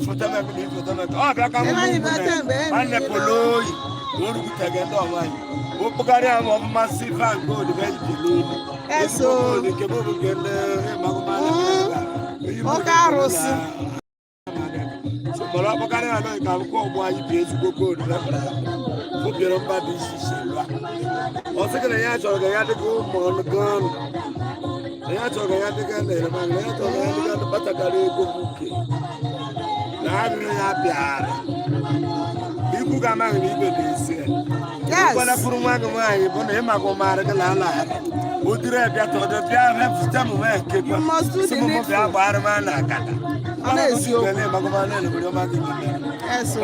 Ifotomeke na ifotomeke ọ bịa ka m nwanne poloyi orukwutere ndị ọnwaanyị okpụkarị ahụ ọmụmasị van gold bụ ejidere olu. Eso. Nke bụ nke ndị Oke arụsị. Mara ọkpọkarị anọ nke akwụkwọ ọgbọ anyị bi ezigbo gold na obiara mba dị iche iche lụa. Ọ sị gị na ya chọrọ ka ya dịka ụmụ ọnụ ọnụ, na ya chọrọ ka ya dịka na na ya chọrọ ka ya dịka ndị kpatakara ego nwoke na arịrịọ ya bịara ikwu ga amaghị na ibe na-esi ya. Ụkwara kwuru nwa gị nwaanyị bụ na ịmagụ maara gị na ala ha ụdịrị bịa tọdụ bịa mepụta m nwee nkekwa You must do sị the m bịa needful. gbara m na akata. Ọ na-eziokwu. Yes, o.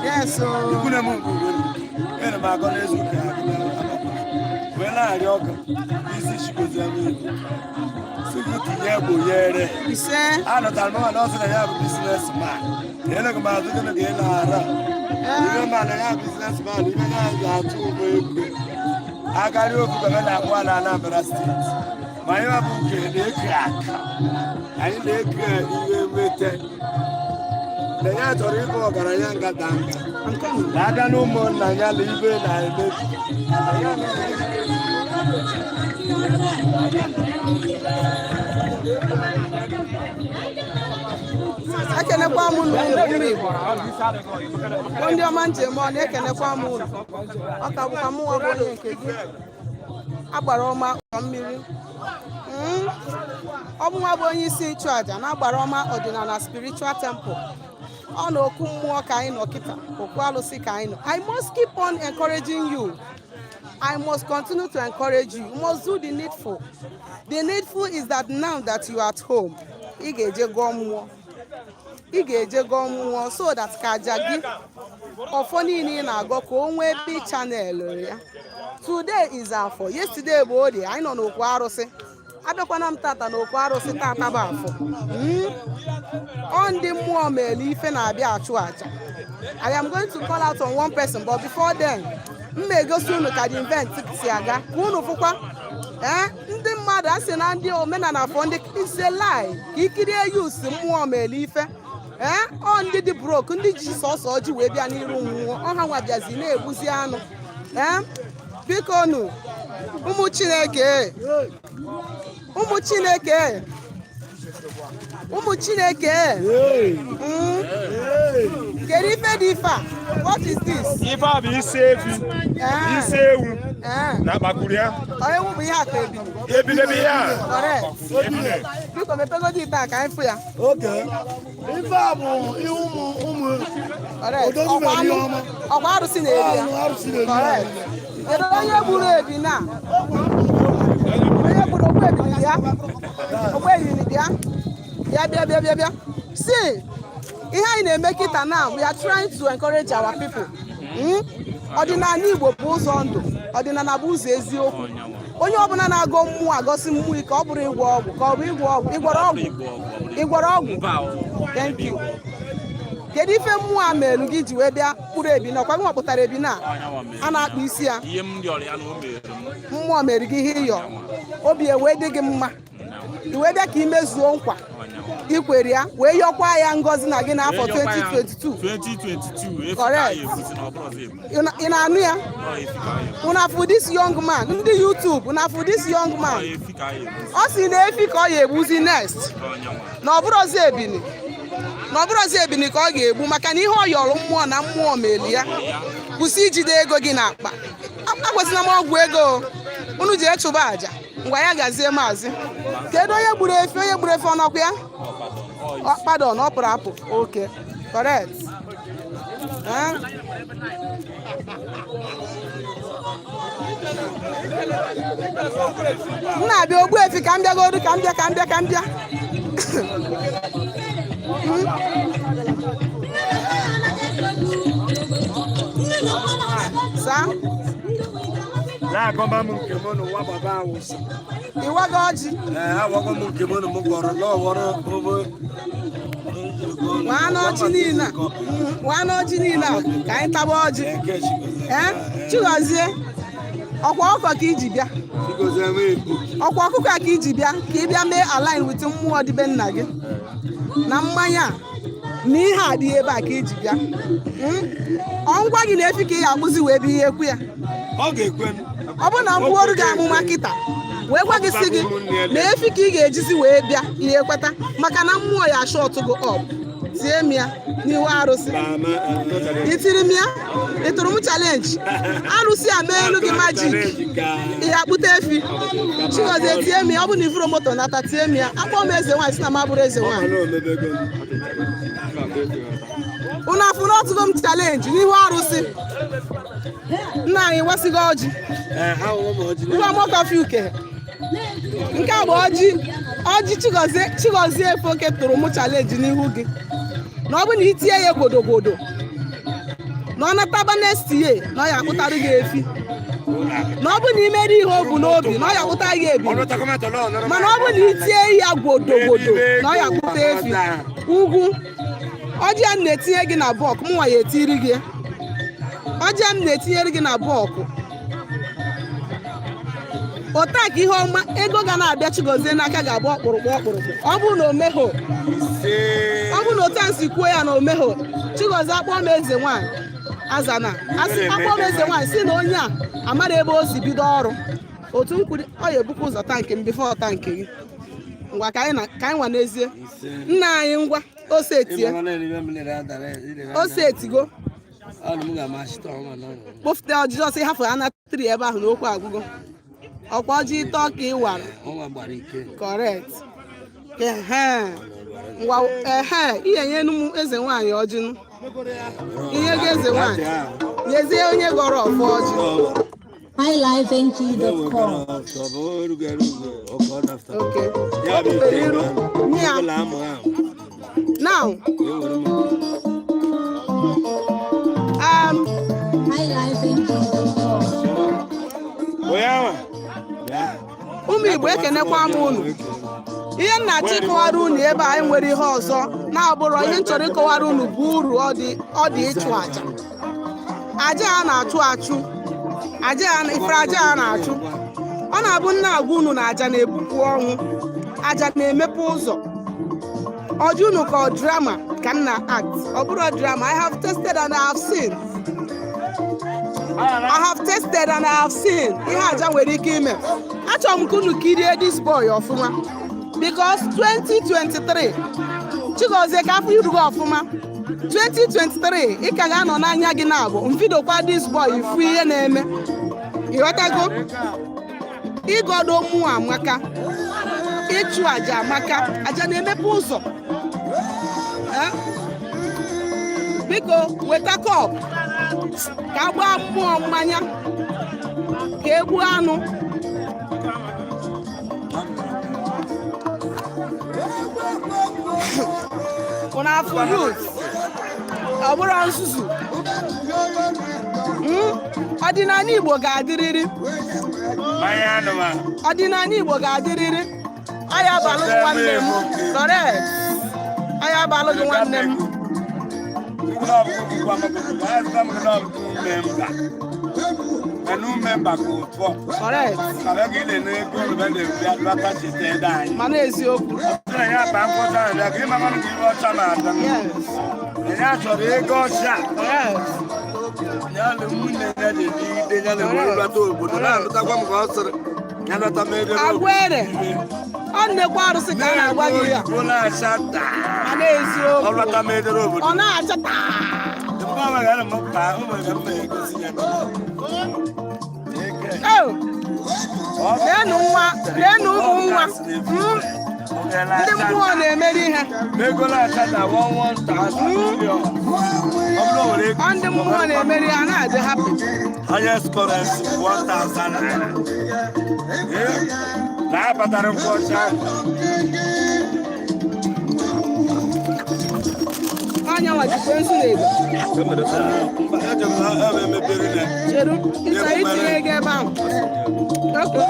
Yes, o. Ikwu na m nke ere m agọ n'ezu ụka ya wee na-arịọ ọgụ isi chigozie m ibu si gị tinye egbo ya ere. Ise. Anụtara m na ọ sị na ya bụ business man, eleghị m azụ gịnị ka ị na-ara ihe ma na ya business man ibe ya ga-atụ ụgbọ ego agarị ofu ka na-akpụ ala Anambra State, ma anyị bụ nke na-eke aka anyị na-eke ihe nweta na ya chọrọ ịbụ ọgaranya ngadanga na abịa na ụmụnna ya na ibe na-emebi. Ekenekwa m unu, ụmụ Igbo bụ ndị ọma njem ọ na-ekenekwa m unu. Ọ ka bụkwa mụ nwa bụ onye nke gị agbara ọma ụlọ mmiri. Ọ bụ nwa bụ onye isi nchụaja na agbara ọma ọdịnala spiritual temple. Ọ na okwu mmụọ ka anyị nọ kịta, okwu alụsị ka anyị nọ. I must keep on encouraging you. I must continue to encourage you. You must do the needful. The needful is that now that you are at home, ị ga-eje gọọ mmụọ. Ị ga-eje gọọ mmụọ so that ka aja gị, ọfọ niile ị na-agọ, ka o nwee ebe ị channel ya. Today is Afọ. Yesterday bụ Orie. Anyị nọ n'okwu arụsị. Abịakwana m tata n'okwu arụsị, tata bụ Afọ. Ọ ndị mmụọ mere ife na-abịa achụ aja. I am going to call out on one person, but before then, m na-egosi unu ka the event si aga ka unu fụkwa. Ee, ndị mmadụ a sị na ndị omenala afọ ndị is a lie. Ka ikirie yus mmụọ mere ife. Ee, ọ ndị dị broke, ndị ji sọsọ ọjị wee bịa n'iru mmụọ ọ ha nwa bịazi na-egbuzi anụ. Ee, biko nu, ụmụ Chineke, ụmụ Chineke, ụmụ Chineke. Kedu ife dị ife a? What is this? Ife a bụ isi efi, isi ewu na akpakuru ya. Ọ ewu bụ ihe a ka ebili? Ebile bụ ihe a. Correct. Ebile. Biko mepegodi ite a ka anyị fụ ya. Oge ife a bụ ihe ụmụ ụmụ Correct. Odozi Ọkwa mere ihe anụ ọma. Ọkwa arụsị na-eri ya. Anụ arụsị na-eri ya. Correct. Kedu onye gburu ebina a? Onye gburu ogbu ebili bịa, ogbu ebili bịa, bịa, bịa, bịa, bịa, bịa. See, ihe anyị na-eme kịta now, we are trying to encourage our people. Ọdịnala Igbo bụ ụzọ ndụ, ọdịnala bụ ụzọ eziokwu. Onye ọbụla na-agọ mmụọ agọsi mmụọ ike. Ọ bụrụ ịgwọ ọgwụ ka ọ bụ ịgwọ ọgwụ, ịgwọrọ ọgwụ, ịgwọrọ ọgwụ. Thank you. Kedu ife mmụọ a meelu gị ji wee bịa kpụrụ ebina? Ọkwa gị nwapụtara ebina a a na-akpụ isi ya? Ihe m rịọrọ ya na o mere m. Mmụọ mere gị ihe ịyọ, obi ewee dị gị mma, i wee bịa ka ị mezuo nkwa ikwere ya wee yọkwa ya ngọzi na gị n'afọ 2022. 2022 efi ka Correct. anyị ebuzi na ọ bụrụzi ebu. Ị na-anụ ya? Nọ efi ka anyị ebu. Unu afụ this young man, ndị YouTube, unu afụ this young man? Nọ efi ka anyị ebuzi. Ọ sị na efi ka ọ ya egbuzi next. Ọnyanwa. Na ọ bụrụzi ebini, na ọ bụrụzi ebini ka ọ ga-egbu, maka na ihe ọ yọrọ mmụọ na mmụọ meli ya. Kwụsị ijide ego gị n'akpa. Agwazina m ọgwụ ego o. Unu ji echụba àjà. Ngwa, ya gazie. Maazị, kedu onye gburu efi? Onye gburu efi, ọnọkwa ya? Ọ pardon, ọ pụrụ apụ. Okay, correct. Eh? M na-abịa ogbu efi ka m bịagodu, ka m bịa, ka m bịa, ka m bịa. Saa. Na-agọba m nke m n'ụwa gbaba awụsị. Ịwago ọjị? Ee, agwago m nke m na m gọrọ n'ọwọrọ obe. Waa n'ọjị niile a. Waa n'ọjị niile a ka anyị taba ọjị. Ee, Chigozie, ọkwa ọkọ ka iji bịa? Chigozie nwee ikwu. Ọkwa ọkụkọ a ka iji bịa ka ị bịa mee align with mmụọ dịbe nna gị na mmanya a? Na ihe a dị ebe a ka iji bịa. Ọ ngwa gị na efi ka ị ga-akpụzi wee bịa ihe ekwu ya. Ọ ga-ekwe. Ọ bụrụ na m gbuoru gị amụma kịta wee gwa gị sị gị na efi ka ị ga-ejizi wee bịa, ihe ekweta, maka na mmụọ ya shut gị up. Tie m ya n'ihu arụsị. Itiri m ya, ị tụrụ m challenge. Arụsị a mee elu gị magic, ị akpụta efi. Chigozie, tie m ya. Ọ bụ na ifuru moto nata, tie m ya. Akpọ m eze nwaanyị, si na m abụrụ eze nwaanyị. Unu afụ na ọtụgo m challenge n'ihu arụsị. Nna anyị wesigo ọjị. Ngwa, mọkọfị uke. Nke a bụ ọjị, ọjị Chigozie. Chigozie Efoke tụrụ mụ challenge n'ihu gị na ọ bụ na itinye ya gwodogwodo na ọ nataba next year, na ọ ya akpụtara gị efi, na ọ bụ na imeri ihe o bu n'obi, na ọ ya akpụta gị ebi, mana ọ bụ na itinye ya gwodogwodo, na ọ ya akpụta efi. Ugwu ọjị a m na-etinye gị na bọk, mụnwa ya etiri gị ọjị a m na-etinyere gị na bọkụ ụta ka ihe ọma ego ga na-abịa Chigozie n'aka ga-abụ ọkpụrụkpụ ọkpụrụkpụ. Ọ bụrụ na omegho, ọ bụrụ na otu a si kwuo ya na omegho, Chigozie, akpọọ m eze nwaanyị azana asị, akpọọ m eze nwaanyị si na onye a amara ebe o si bido ọrụ otu m kwuru, ọ ya ebukwa ụzọ taa nke m before taa nke gị. Ngwa, ka anyị nwa n'ezie. Nna anyị, ngwa, ose etie, ose etigo. Kpofute ọjị ọsọ, ịhafụ ya na tiri ebe ahụ n'okwu agwụgo. Ọkwa ọjị ịtọ ka ị wara. Correct. Ehe, ngwa, ehe, ihe nye m eze nwaanyị ọjị nụ. Ihe ga eze nwaanyị nyezie onye gọrọ ọfọ ọjị. highlifeng.com. Okay. O butere iru nye ya now. highlifeng.com. Ụmụ Igbo, ekenekwa m unu. Ihe m na-achọ ịkọwara unu ebe anyị nwere ihe ọzọ na-abụrọ ihe m chọrọ ịkọwara unu bụ uru ọ dị ịchụ àjà. Àjà a na-achụ achụ, àjà a ifere, àjà a na-achụ, ọ na-abụ nna agwa unu na àjà na-ebupụ ọnwụ, àjà na-emepe ụzọ. Ọjụ unu ka ọ drama ka m na act. Ọ bụrụ drama, I have tested and I have seen. I have tested and I have seen ihe aja nwere ike ime. Achọrọ m ka unu kirie this boy ọfụma because 2023, Chigozie, ka afọ irugo ọfụma. 2023 ị ka ga-anọ n'anya gị na-abụ mvidokwa this boy ifu ihe na-eme. Ịghọtago? Ịgọdo mmụọ amaka, ịchụ aja amaka, aja na-emepe ụzọ. Eh? Biko weta cup ka a gbaa mmụọ mmanya, ka e gbuo anụ. Unu afụ youth, ọ bụrụ nzuzu. Ọdịnala Igbo ga-adịrịrị. Ọdịnala Igbo ga-adịrịrị. Aya abalụ gị, nwanne m. Correct. Aya abalụ gị, nwanne m. Correct. Mana eziokwu. Yes. Correct. Ya na nwunye ya na-ebigide ya na were lọta obodo na-alụtakwa m ka ọ sịrị ya lọta m ebe. Agwere ọ nnekwa arụsị ka a na-agwa gị ya. Oyibo na-acha taa. Mana eziokwu. Ọ lọta m edere obodo. Ọ na-acha taa. Mgbe ọ nwere m mkpa, o nwere m na-egosi ya. Oh, leenụ nwa, leenụ ụmụ nwa. Ndị mmụọ na-emeri ihe. Ego na-acha na 1,000 million. Ọ bụrụ o were ego. Ọ ndị mmụọ na-emeri ha na-adị happy. Highest currency 1,000 naira. Eh, na-abatara nkwụ ọcha. Anya nwa jikwa nzu na ego. Eje m na ebe mepere na Cheru ịchọrọ itinye ego ebe ahụ. Okay.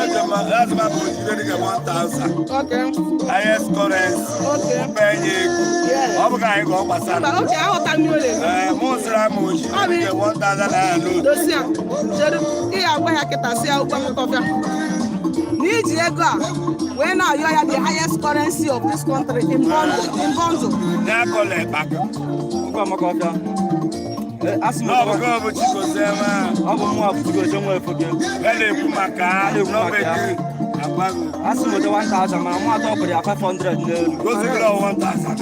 Eje m azụ m abụ ojide dịka 1,000. Highest currency. Mpe enye ego. Ọ bụ ka anyị ka ọ gbasara. Mba, okay, aghọta m ihe ọ na-eme. Ee, mụ sịrị ama ojide dịka 1,000 naira n'otu. Dosia, cheru, ị ga-agwa ya kịta, si ya ụgwọ m kọfịa. Na iji ego a wee na-ayọ ya the highest currency of this country in bundle, in bundle. N'akọla ịkpaka. Ụgwọ amaka ọfịa. Asị m N'ọbụgo bụ Chigozie nwa. Ọ bụ mụ Chigozie nwa Efoke. A na-ekwu maka A na-ekwu maka ya. n'ọbụ agbago. Asị m weta 1000, mana mụ atọ pụrụ ya 500 n'elu. Gozigoro 1000.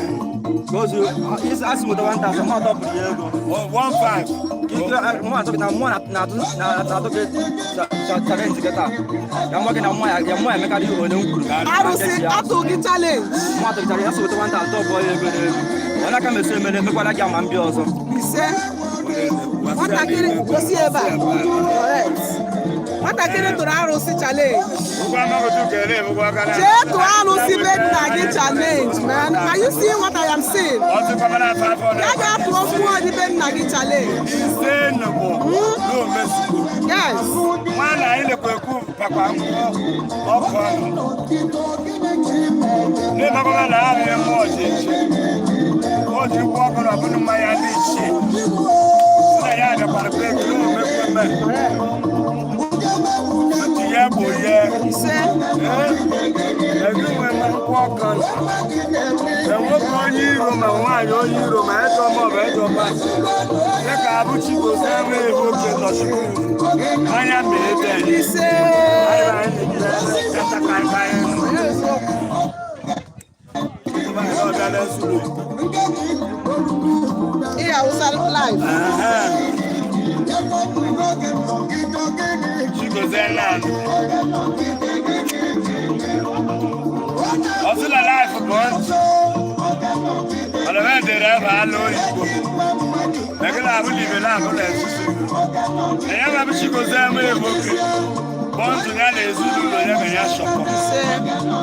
Gozu, asị m weta 1000, mụ atọ pụrụ ya ego. 15. Ike mụ atọ gị na mụ na-atụ na-atụ gị challenge gị taa. Ya mụ gị na mụ ya mụ emekarị ihe onye m kwuru. Arụsị atụ gị challenge. Mụ atụ gị challenge, asị weta 1000, tọpụ ya ego n'elu. Onye aka mesi emere emekwara gị ama mbịa ọzọ. Ise. Nwatakịrị gosi ebe a. Correct. Nwatakịrị tụrụ arụsị challenge. Ụgwọ amagotu kere ebugbo aka na. Jee tụọ arụsị be nna gị challenge, man. Are you seeing what I am seeing? Ọ tụkwabara 500. Ya ga-atụọ mmụọ dị be nna gị challenge. Ise nụbụ n'omezugo. Yes. Nwa na anyị lekwa ekwu pakwa nkwụ ọkụ ahụ. N'ịmakọta na ha bụ mmụọ ji eche. O ji nkwụ ọkụ na ọbụna mmanya dị iche. Si na ya bịakwara be gị n'omekweme. Tutu ya bụ ya. Ise. Egi nwe ma nkwụ ọkụ. Enwekwa onye iro ma nwaanyị onye iro ma ejọ ma ọ bụ ejọ ma. Dịka abụ Chigozie nwa Evoke nọchikwu. Anya ma ebe. Ise. Ị Hausa live. Chigozie land. Ọtụla life bụ ntị. Ọlọ́mọ dèrè ẹ̀fà alọ́ òyìnbó. Ẹ̀kí làbú lìbè làbú lẹ̀ ṣiṣẹ́. Ẹ̀yẹ́ bá bí Chigozie nwa Evoke. Bọ́ǹtù ya na-ezu n'ụlọ ya ga ya shọpọ. Ise.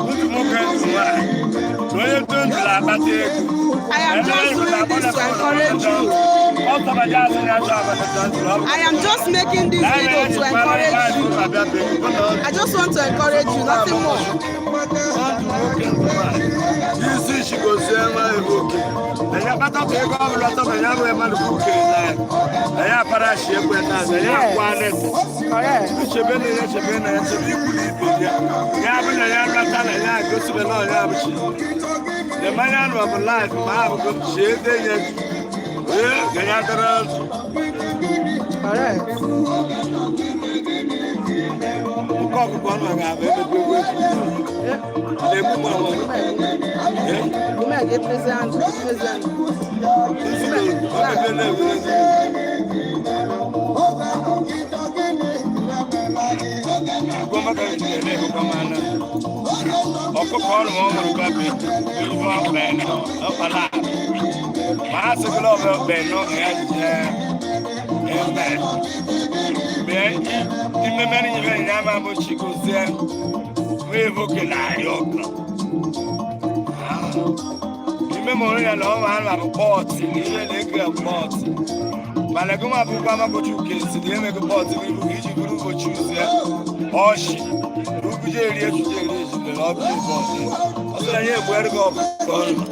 Otu nwoke ndụ nwaanyị. Na onye to ndụ na-akpata ego. I am just doing this to encourage you. I am just making this video to encourage you. I just want to encourage you, nothing more. Isi Chigozie nwa Evoke. Ẹ̀yà pátákó ego ọbụla tọ́ ẹ̀yà bụ mmadụ bụ uke na ẹ̀yà apara shi ekwe na ẹ̀yà akwa anịtị. Correct. Nchebe na ya chebe na ya chebe ikwu na ibe ya. Ya bụ na ya nlọta na ya egosibe na ọya bụ chi. The mmanya nọ bụ life ma ha bụ chi ede ya. Ee, ga ya dọrọ ọzọ. Correct. Nke ọkụkọ nọ ga-abụ emekwa egwu efu. Na-egbu m ọnwụ. Women get present, present. Nzube, ọ bụ ebe na-egwu egwu. Ọkụkọ ọrụ ma ọ mụrụ gabi ife ọkpa ọkpala ma a sịgịla ọbịa ọkpa nọ ya jee eme bee ime mere nyere ya ma bụ Chigozie nwa Evoke na-arịa ọkụ ime mụrụ ya na ọ ma ana bụ pọtụ na ihe na-eke pọtụ, mana gị nwa bụkwa amagochi uke si na emego pọtụ n'ibu ka iji buru ụbọchị uzie ọchị uguje eri ejije eri ejije na ọbụ ibe ọzọ ọ sị na ya egbuere gị ọkụkọ ọnụ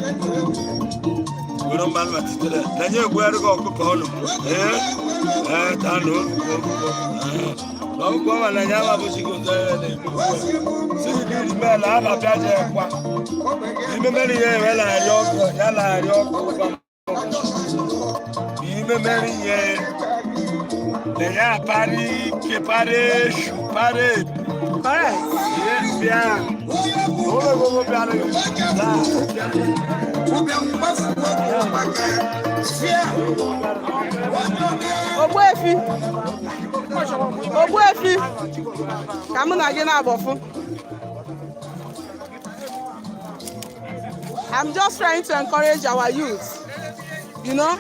were mmanụ ma titere na ya egbuere gị ọkụkọ ọnụ. Ee ee, taa na obugo na ọkụkọ ma na ya ma bụ Chigozie ya na-ekwu si gị iri mee na aba bịa jee kwa ime mere ya ewe na-arịọ ọkụ ya na-arịọ ọkụ ụgwọ ime mere ihe na ya para ike para eshu para ebu. Correct. Ihe bịa ụlọ gbogbo bịara taa. Ogbuefi. Ogbuefi. Ka mụ na gị na-agbọfụ. I'm just trying to encourage our youth.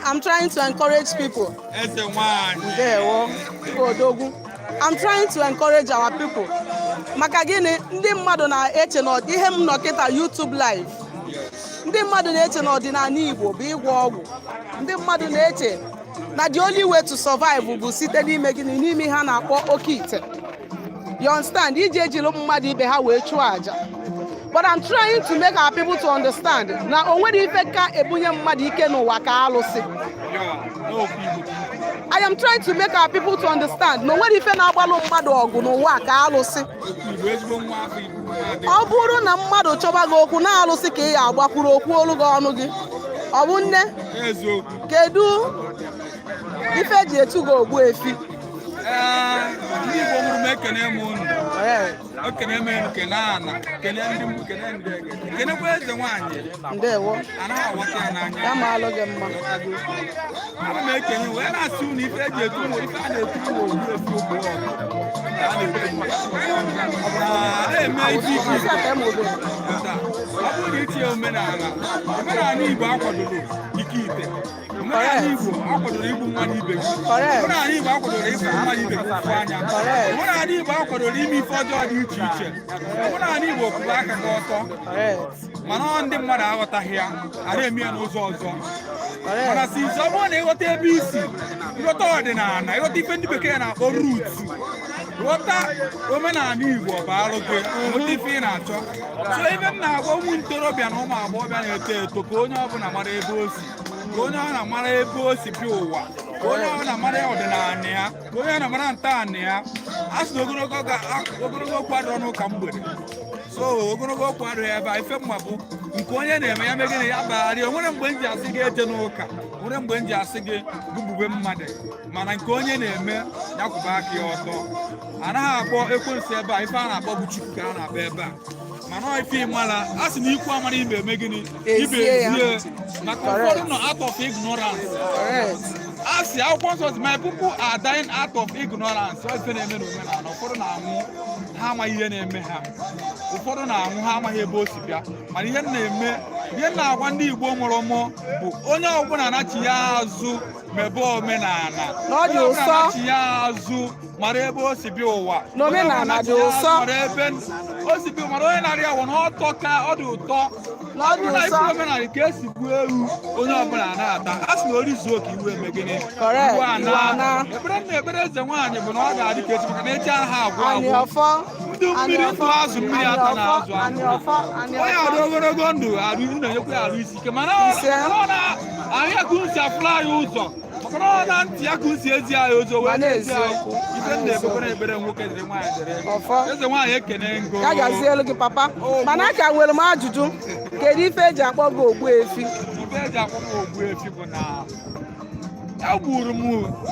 I'm trying to encourage people. Eze nwanyị. Ndewo, Odogwu. I'm trying to encourage our people. Maka gịnị? Ndị mmadụ na-eche na ihe m nọ kịta YouTube live. Ndị mmadụ na-eche na ọdịnala Igbo bụ ịgwọ ọgwụ. Ndị mmadụ na-eche na the only way to survive bụ site n'ime gịnị? N'ime ihe a na-akpọ oke ite. You understand? Iji ejiri mmadụ ibe ha wee chụọ àjà. But I'm trying to make our people to understand na o nwere ife ka ebunye mmadụ ike n'ụwa ka alụsị. I am trying to make our people to understand na o nwere ife na-agbalụ mmadụ ọgụ n'ụwa ka alụsị. Ọ bụrụ na mmadụ chọba gị okwu na alụsị ka ị ya agbakwuru okwu olu gị ọnụ gị. Ọ bụ nne, Eziokwu. kedu ife eji etu gị ogbu efi? Ee, ndị Igbo mụrụ m, ekene m unu. Ekene m enu, kene ana, kene ndị m, kene ndị ege, kenekwa eze nwaanyị. Ndewo. Anaghị aghọta ya n'anya. Ya ma alụ gị mma. Ana m ekene wee na-asị unu ife eji etu m, ife a na-etu m ogbu efi, ogbu ọgụ ka a na-etu m. Na na-eme ife ike. Isi aka eme obere. Taa, ọ bụrụ na itinye omenala, omenala Igbo akwadoro ike ite, omenala Igbo akwadoro igbu mmadụ ibe gị, Correct. omenala Igbo akwadoro ịfụ mmadụ ibe gị ụfụ anya, Correct. omenala Igbo akwadoro ime ife ọjọọ dị iche iche. Omenala Igbo kwụrụ aka gị ọtọ. Mana ọ ndị mmadụ aghọtaghị ya, a na-eme ya n'ụzọ ọzọ. Mana since ọ bụrụ na ịghọta ebe isi, ịghọta ọdịnala, ịghọta ife ndị bekee na-akpọ root, ghọta omenala Igbo, ọ baalụ gị nweta ife ị na-achọ. So ife m na-agwa ụmụ ntorobịa na ụmụ agbọghọbịa na-eto eto, ka onye ọbụla mara ebe o si, ka onye ọbụla mara ebe o si bịa ụwa, ka onye ọbụla mara ọdịnala ya, ka onye ọbụla mara ntọala ya. A sị na ogologo okwu adịrọ n'ụka mgbede, so ogologo okwu adịghị ebe a. Ife mma bụ nke onye na-eme ya megịnị ya bagharịa. O nwere mgbe m ji asị gị eje n'ụka, nwere mgbe m ji asị gị gụgbube mmadụ, mana nke onye na-eme ya kwụba aka ya ọtọ. Anaghị akpọ ekwensu ebe a. Ife a na-akpọ bụ Chukwu ka a na-akpọ ebe a. Mana ọ ife ịmala a sị na ikwu amara ibe eme gịnị ibe. Ezie ya. Ezie maka ụfọdụ nọ out of ignorance. A sị akwụkwọ nsọ sị, "My people are dying out of ignorance." Ọ ife na-eme n'omenala, ụfọdụ na-anwụ, ha amaghị ihe na-eme ha. Ụfọdụ na-anwụ, ha amaghị ebe o si bịa. Mana ihe m na-eme, ihe m na-agwa ndị Igbo mụrụ mụ bụ, onye ọbụla nachi ya azụ mebe omenala. Na ọ dị Onye ọbụla ụsọ. nachi ya azụ mara ebe o si bịa ụwa. Na omenala Onye ọbụla dị nachi ya azụ ụsọ. mara ebe o si bịa, mara onye na-arịa awọ na ọtọ ka ọ dị ụtọ. Na ọ dị Ọ bụrụ na ụsọ. ikwu omenala ka esi gbuo ewu, onye ọbụla na-ata. A sị na orizuo ka iwu eme gịnị? Correct. Iwu ana. Iwu ana. Ekpere na ekpere eze nwaanyị bụ na ọ ga-adị ka echi, maka na echi anaghị agwụ Anị agwụ. ọfọ. Ndụ mmiri, ndụ azụ, mmiri ata na azụ Anị azụ. ọfọ. Anị Onye ọfọ. adị ogologo ndụ arụ na-enyekwa ya arụ isi ike, mana ọ Ise. mana ọ na ahịa ka unu si afụrụ anyị ụzọ, maka na ọ na ntị ya ka unu si ezi anyị ụzọ wee Ma na-ezi anyị. na-eziokwu. Ife m na-ekpekwara ekpere, nwoke dịrị, nwaanyị dịrị. Ọfọ. Eze nwaanyị, ekene ngo. Ya gazie elu gị, papa. Mana a ka nwere m ajụjụ. Kedu ife eji akpọ gị ogbu efi? Ife eji akpọ m ogbu efi bụ na egburu m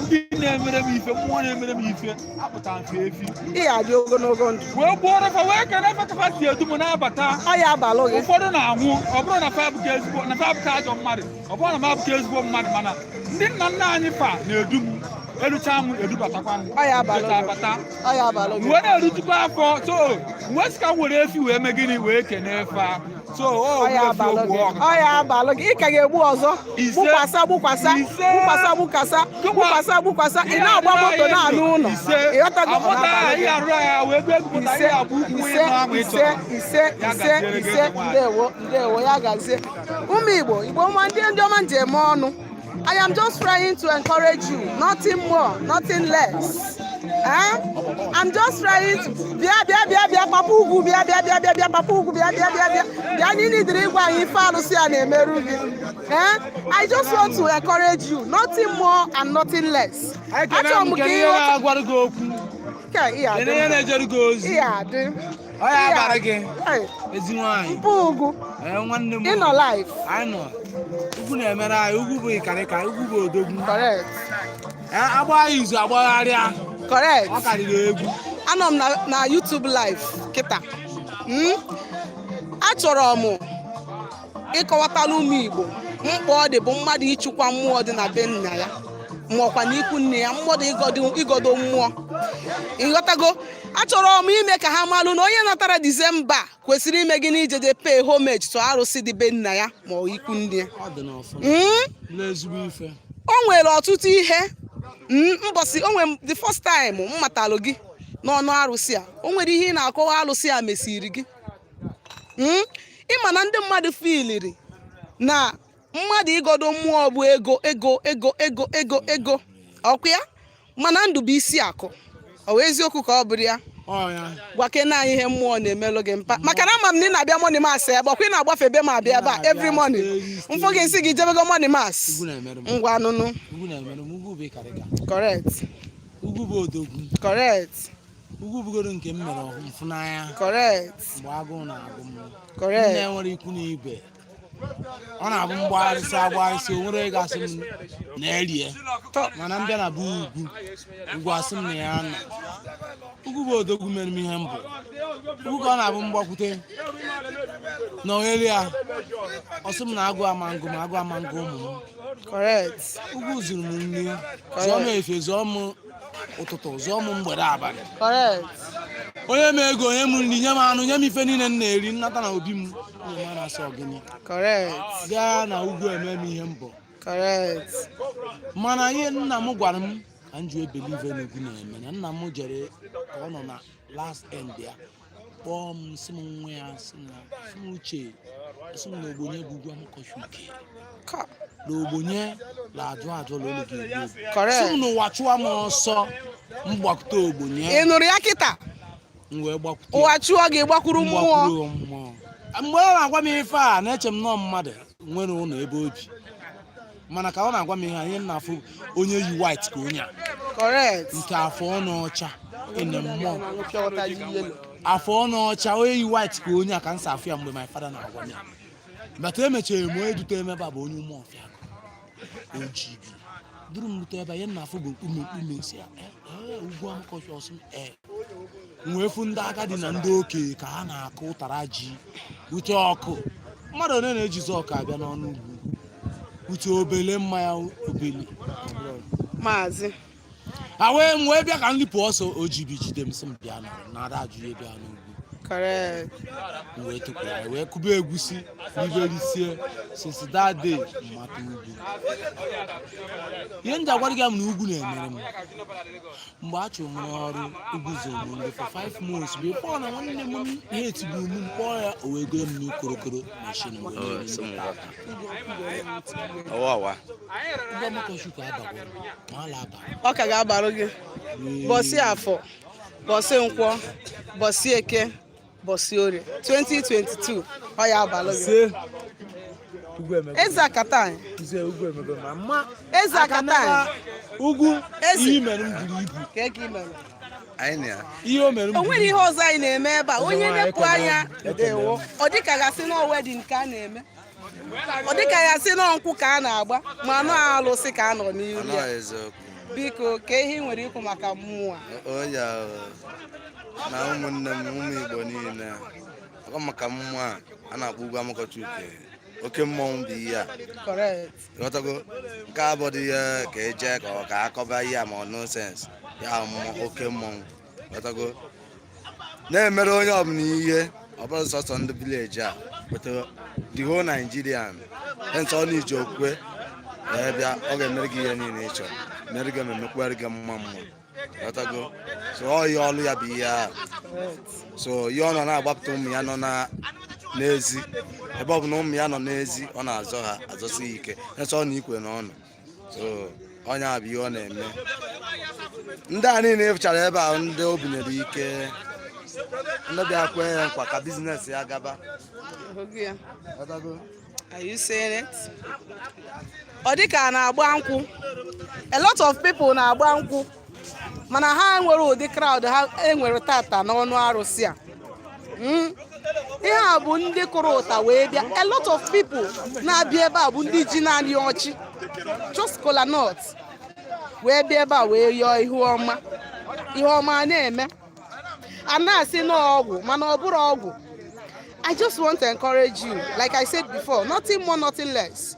ndị na-emere m ife, mmụọ na-emere m ife apụta mfe efi. Ị ga-adị ogologo ndụ. Wee gbuoro fa, wee kene fa ka fa si edu m na-abata. Ọ ya abalụ gị. Ụfọdụ na-anwụ, ọ bụrụ na fa abụka ezigbo, na fa abụka ajọ mmadụ, ọ bụrụ na m abụka ezigbo mmadụ, mana ndị nna nna anyị fa na-edu m, erucha m, edubatakwa m. Ọ ya abalụ Jecha gị. abata. Ọ ya abalụ gị. Wee na-erutukwa afọ, so wee sị ka m were efi wee mee gịnị, wee kene fa. So o Ọ ya ogbu efi, abalụ ogbu gị. ọgụ. Ọ ya abalụ gị. Ị ka ga-egbu ọzọ. Ise. Gbukwasa, gbukwasa. Ise. Gbukwasa, gbukwasa. Gbukwasa, gbukwasa. Ị na-agba moto na-anụ ụlọ. Ise. Ịghọtago? Ọ Amụta na-abalụ gị. ihe arụ ya wee gbuo egwupụta Ise, ihe abụ ukwu ise, ịnụ ahụ ị ise, chọrọ. ise, Ya ise, gaziere gị, ise. eze nwaanyị. Ndewo, ndewo, ya gazie. Ụmụ Igbo, Igbo nwa, ndị ọma nji eme ọnụ. I am just trying to encourage you, nothing more, nothing less. Eh? I'm just trying to bịa, bịa, bịa, bịa, papa ugwu, bịa, bịa, bịa, bịa, bịa, papa ugwu, bịa, bịa, bịa, bịa, bịa. Anyị nidiri ịgwa anyị ife alụsị a na-emerụ gị. Eh? I just want to encourage you, nothing more and nothing less. Achọrọ m ka Kedu ị ihe ghọta na-agwara gị okwu? Ka ị adị Kedu ihe ndụ. na-ejere gị ozi? Ị adị. Ọ ya abara gị. Hey, Ezi nwaanyị. mpụ ugwu. Ee, nwanne m. Ị nọ live. Anyị nọ. Ugwu na-emere anyị. Ugwu bụ ịkarịka, ugwu bụ odogwu. Correct. Ee, agba izu agbagharịa. Correct. Ọ karịrị egwu. Anọ m na YouTube live kịta. Achọrọ m ịkọwatala ụmụ Igbo mkpa ọ dị bụ mmadụ ịchụkwa mmụọ dị na be nna ya, ma ọkwa na ikwu nne ya, mmadụ ịgọdo mmụọ. Ịghọtago? Achọrọ m ime ka ha malụ na onye natara Disemba kwesịrị ime gịnị? Ijeje pay homage to arụsị dị be nna ya ma ọ ikwu nne ya. Ọ dị n'ọfọ. N'ezigbo ife. O nwere ọtụtụ ihe. Mbọsị o nwere, the first time m matalụ gị n'ọnụ arụsị a, o nwere ihe ị na-akọwa arụsị a mesiri gị. Ịma na ndị mmadụ filiri na mmadụ ịgodo mmụọ bụ ego, ego, ego, ego, ego, ego, ọkwa ya. Mana ndụ bụ isi akụ. Ọ bụ eziokwu ka ọ bụrụ ya. Ọ ya. Gwakena anyị ihe mmụọ na-emelụ gị, mpa, maka na ama m na ị na-abịa morning mass ebe ọkwa ị na-agbafe ebe m abịa ebe a every morning. Mfụ gị, nsị gị jebego morning mass. Ugwu na-emerụ m. Ngwa nụnụ. Ugwu na-emerụ m. Ugwu bụ ịkarịka. Correct. Ugwu bụ odogwu. Correct. Ugwu bugoro nke m mere mfụnanya. Correct. Mgbe agụụ na-agụ m, Correct. nne nwere ikwu na ibe, ọ na-abụ mgbagharịsị agbagharịsị, o nwere ego, asị m na erie, mana m bịa na bụ ugwu, ugwu asị m na ya nọ. Ugwu bụ odogwu mere m ihe mbụ. Ugwu ka ọ na-abụ mgbakwute na ogheri ya, ọ sị m na agụ ama ngụ m, agụ ama ngụ ụmụ m. Correct. Ugwu zụrụ m nri, zụọ m efe, zụọ m ụtụtụ, zụọ m mgbede, abalị. Correct. Onye m ego, onye m nri, nye m anụ, nye m ife niile m na-eri, nnata na obi m, nye m na-asị ọgịnị. Correct. Gaa na ugwu eme m ihe mbụ. Correct. Mana ihe nna m gwara m ka m ji ebelieve n'ugwu na-eme na nna m jere ka ọ nọ na last end ya, kpọọ m, sị m nwa ya, sị m na, sị m uche, sị m na ogbonye bụ ugwu Amụkọchi uke. Ka Na ogbonye na-ajụ ajụ na olu ga-egbu egbu. Sị Correct. m n'ụwa chụwa m ọsọ, m gbakwute ogbonye. Ị nụrụ ya kịta? M wee gbakwute ya. Ụwa chụọ gị, gbakwuru mmụọ. Mgbakwuru mmụọ. Mgbe ọ na-agwa m ife a, na-eche m nọọ mmadụ nwere ụlọ ebe obi, mana ka ọ na-agwa m ihe a, ihe m na-afụ onye yi white ka onye a Correct. nke afọ ọnụ ọcha ene mmụọ. Pure water yi yellow. Afọ ọnụ ọcha, onye yi white ka onye a, ka m si afụ ya mgbe my father na-agwa m ya. Bata emechara m, onye dute emebe a bụ onye ume ọfịa ojibi duru m rute ebe a. Ihe m na-afụ bụ mkpume mkpume, si ya, "Eh, eh, ugwu Amụkọchi." Ọsị m ee. M wee fụ ndị agadi na ndị okenye ka ha na-akụ ụtara ji ute ọkụ. Mmadụ ole na-ejizi ọkụ abịa n'ọnụ ugwu ute obele mmanya obele. Maazị. Ha wee m wee bịa ka m lipụ ọsọ, ojibi jide m, sị m bịa nọrọ na ada ajụ ihe bịa n'ugwu. Correct. M wee tụpụ ya, wee kụba egwusi riberisie. Since that day, mmata ugwu. Ihe m ji agwara gị m na ugwu na-emere m, mgbe a chụrụ m n'ọrụ, ugwu zoro m nri for 5 months before na nwanne m ha etigburu m, mkpọọ ya, o wee goro m n'ukorokoro machine wee nye m. Ọwa ọwa. Ugwu Amakọchukwu abagoro ma ala aba. Ọ ka ga-abarụ gị. Bọsị afọ, bọsị nkwọ, bọsị eke, bọsị orie, 2022, ọ ya abalụ gị. Ise, ugwu emego. Eze akata anyị. Ise, ugwu emego ma mma. Eze akata anyị. Ugwu. Eze. Ihe mere m buru ibu. Ka ị mere. Anyị na ya. Ihe o mere m O buru nwere ihe ibu. ọzọ anyị na-eme ebe a. Onye Nwaanyị, nepụ ekele anya, m, ekele m. ọ dịka gasị na wedding ka a na-eme, ọ dịka ya sị na nkwụ ka a na-agba, ma nọ alụsị ka a nọ n'iru Ọnọ ya. Eziokwu. Biko, ka ihe ị nwere ikwu maka mmụọ a? Onye na ụmụnne m, ụmụ Igbo niile, ọ maka mmụọ a a na-akpọ ugwu Amakọchuke, oke mmọnwụ bụ ihe a. Correct. Ghọtago? Nke a bụdị ihe ka eje ka ọ ka akọba ihe a, ma ọ nonsense ya mmụọ, oke mmọnwụ. Ghọtago? Na-emere onye ọbụla ihe, ọ bụrụ sọsọ ndị village a, but the whole Nigerian hence ọ na-iji okwukwe wee bịa, ọ ga-emere gị ihe niile ị chọrọ, mere gị ememekwere gị mma mma. Ghọtago? So ọ ihe ọlụ ya bụ ihe ahụ. So ihe ọ nọ na-agbapụta ụmụ ya nọ n'ezi, ebe ọ bụ na ụmụ ya nọ n'ezi, ọ na-azọ ha azọsi ya ike nsọ ọ na ikwe na ọnụ. So onye a bụ ihe ọ na-eme. Ndị a niile ịfụchara ebe a, ndị obi nyere ike, ndị bịa kwee ya nkwa ka business ya gaba. Hụgụ ya. Ghọtago? Are you saying it? Ọ dị ka a na-agba nkwụ. A lot of people na-agba nkwụ, mana ha nwere ụdị crowd ha enwere tata n'ọnụ arụsị a. Ihe a bụ ndị kụrụ ụta wee bịa. A lot of people na-abịa ebe a bụ ndị ji naanị ọchị, just kola nut, wee bịa ebe a wee yọọ ihu ọma. Ihe ọma a na-eme, a na-asị na ọgwụ, mana ọ bụrụ ọgwụ. I just want to encourage you, like I said before, nothing more, nothing less.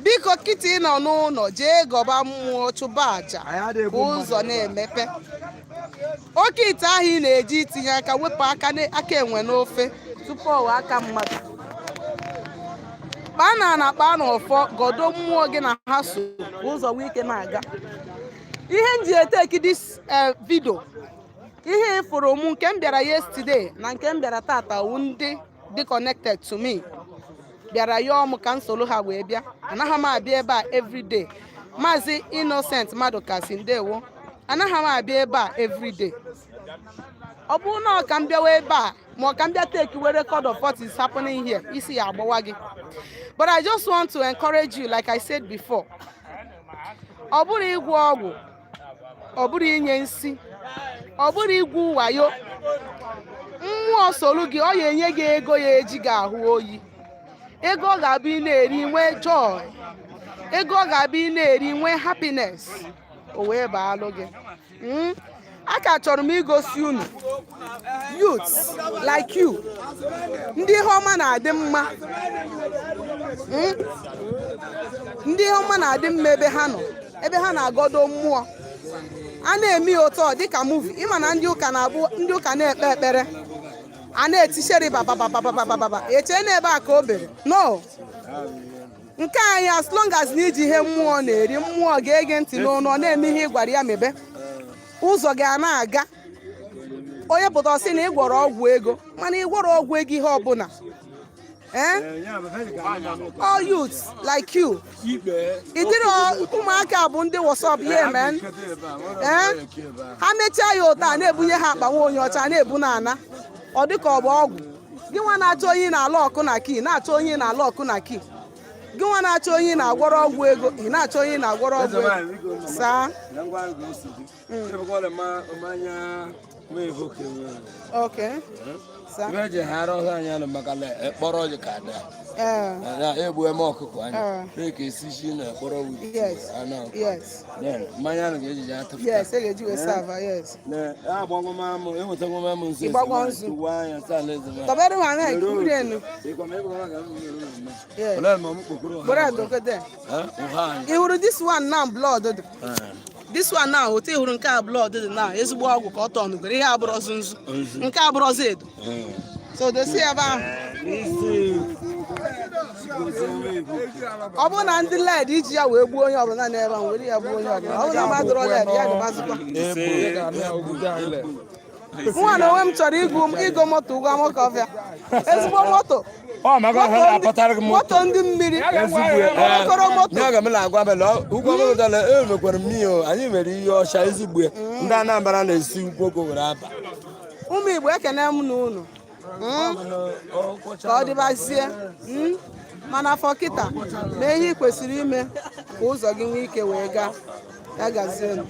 Biko, kịta ị nọ n'ụlọ, jee gọba mmụọ, chụba àjà ka ụzọ na-emepe. Oke ite ahụ ị na-eji itinye aka, wepụ aka aka enwe n'ofe tupu ọ ghọọ aka mmadụ. Kpaa na ana, kpaa na ọfọ, gọdo mmụọ gị na ha so ka ụzọ nwee ike na-aga. Ihe m ji eteki this video, ihe ịfụrụ mụ nke m bịara yesterday na nke m bịara tata wụ ndị dị connected to me bịara yọọ m ka m soro ha wee bịa. Anaghị m abịa ebe a everyday. Maazị Innocent Madụkasi, ndewo. Anaghị m abịa ebe a everyday. Ọ bụrụ na ọ ka m bịawa ebe a, ma ọ ka m bịa take we record of what is happening here, isi ya agbawa gị. But I just want to encourage you, like I said before, ọ bụrụ ịgwọ ọgwụ, ọ bụrụ inye nsi, ọ bụrụ igwu wayo, mmụọ solu gị, ọ ya enye gị ego ya eji gị ahụ oyi, ego ọ ga-abụ ị na-eri nwee joy, ego ọ ga-abụ ị na-eri nwee happiness, o wee baalụ gị. A ka chọrọ m igosi unu youths like you, ndị ihe ọma na-adị mma. Ndị ihe ọma na-adị mma ebe ha nọ, ebe ha na-agọdo mmụọ, a na-eme ya ụtọ dịka movie. Ịma na ndị ụka na-abụ ndị ụka na-ekpe ekpere, a na-etisheri bababababababa, echee n'ebe a ka o bere. No, nke anyị, as long as na iji ihe mmụọ na-eri, mmụọ ga-ege ntị n'ọnụ, ọ na-eme ihe ị gwara ya mebe, ụzọ ga na-aga. Onye pụta ọsị na ị gwọrọ ọgwụ ego, mana ị gwọrọ ọgwụ ego ihe ọbụla. Eh? All youths like you, ịdịrị ụmụaka bụ ndị WhatsApp here, man. Eh? Ha mechaa ya ụtọ a na-ebunye ha akpa nwa onye ọcha na-ebu n'ana, ọ dịka ọ bụ ọgwụ. Gị nwa na-achọ onye ị na-alụ ọkụ na kii, na-achọ onye ị na-alụ ọkụ na kii, gị nwa na-achọ onye ị na-agwọrọ ọgwụ ego, ị na-achọ onye ị na-agwọrọ ọgwụ ego saa. Na ngwa ahụ ka o si dị. Ebekwala mmanya ma evoke nwe. Okay, saa. Ibe eji hara ọhịa anyị anụ maka na ekpọrọ ọjị ka ada. Ee. Na egbu eme ọkụkọ anyị. Ee. Mee ka esi shi na ekpọrọ wit. Yes. Anụ. Yes. Then, mmanya ahụ ga-eji ya atụpụta. Yes, e ga-eji wee serve, yes. Na agbagwo m amụ, enwetagwo m amụ nso. Ịgbagwo nzu. Tụwa anya saa na eze m. Tọbere ma na mmiri enu. Ịkwa m ịkwa m ka m nwere ụlọ m. Yes. Olee ma m kpokoro ọha? Were dogode. Eh, ụha anyị. Ị hụrụ this one now, blood dị. Eh. This one now, otu ị hụrụ nke a, blood dị now, ezigbo ọgwụ ka ọ tọnugoro. Ihe abụrọzụ nzu. Nzu. Nke abụrọzụ edo. Eh. So dosi ebe ahụ. N'isi gozie nwa evoke. Ọ bụrụ na ndị led iji ya wee gbuo onye ọbụla n'ebe ahụ, were ya gbuo onye ọbụla. Ọ bụrụ na mmadụ led ya dịbazikwa. Nwa na onwe m chọrọ igo moto ụgwọ amụkọfịa. Ezigbo moto. Ọ maka ọha na-akpatara gị moto. Moto ndị mmiri. Okpokoro moto. Nye ga m na-agwa m na ugwu ọmụgwọtala e mekwara mmiri o, anyị mere ihe ọcha ezigbo ya. Ndị Anambra na-esi ukwu were aba. Ụmụ Igbo, ekene m na unu. Ka ọ dịbazie. Mana afọ kịta mee ihe ị kwesịrị ime ka ụzọ gị nwee ike wee gaa. Ya gazie.